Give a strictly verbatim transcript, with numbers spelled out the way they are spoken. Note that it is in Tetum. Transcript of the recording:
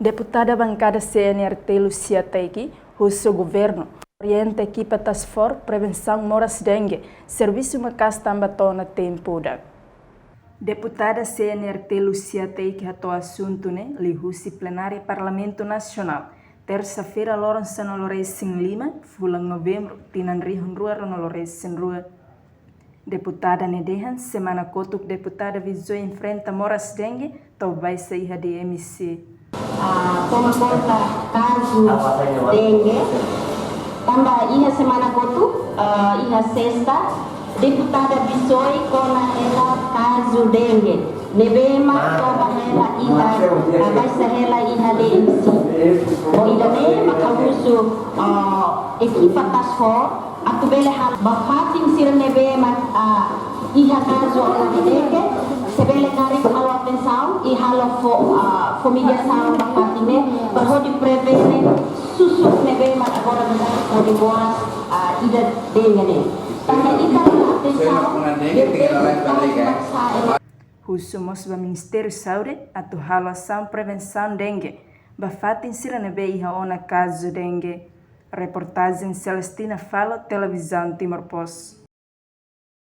Deputada Bankada C N R T Lucia Teiki husu governu orienta ekipa Task Force Prevensaun Moras Dengue servisu maka'as tanba to'o ona tempu udan. Deputada C N R T Lucia Teiki hato'o asuntu ne'e liuhusi plenária Parlamentu Nasionál, tersa-feira loron sanulu-resin-lima, fulan Novembru, tinan rihun rua ruanulu-resin-rua. Deputada ne'e dehan semana kotuk deputada Visói enfrenta moras dengue to'o baixa iha D M C. Ah, toma konta kazu dengue. Tanba iha semana kotuk, ah, iha sesta, deputada Visói kona hela kazu dengue ne'ebé mak toba hela iha, ah, baixa hela iha D M C. Ho ida-ne'e mak ha'u husu, ah, ekipa Task Force atu bele halo ba fatin sira ne'ebé mak, ah, iha kazu ona dengue, se bele karik halo atensaun i halo fo-, ah, fomigasaun ba fatin ne'e, para hodi prevene susuk ne'ebé mak agora mezan hodi moras, ah, ida dengue ne'e. Tanba ita halo atensaun, husu mós ba Ministériu Saúde atu halo asaun prevensaun dengue ba fatin sira ne'ebé iha ona kazu dengue. Reportajen Celestina Falo, Televizaun Timor Post.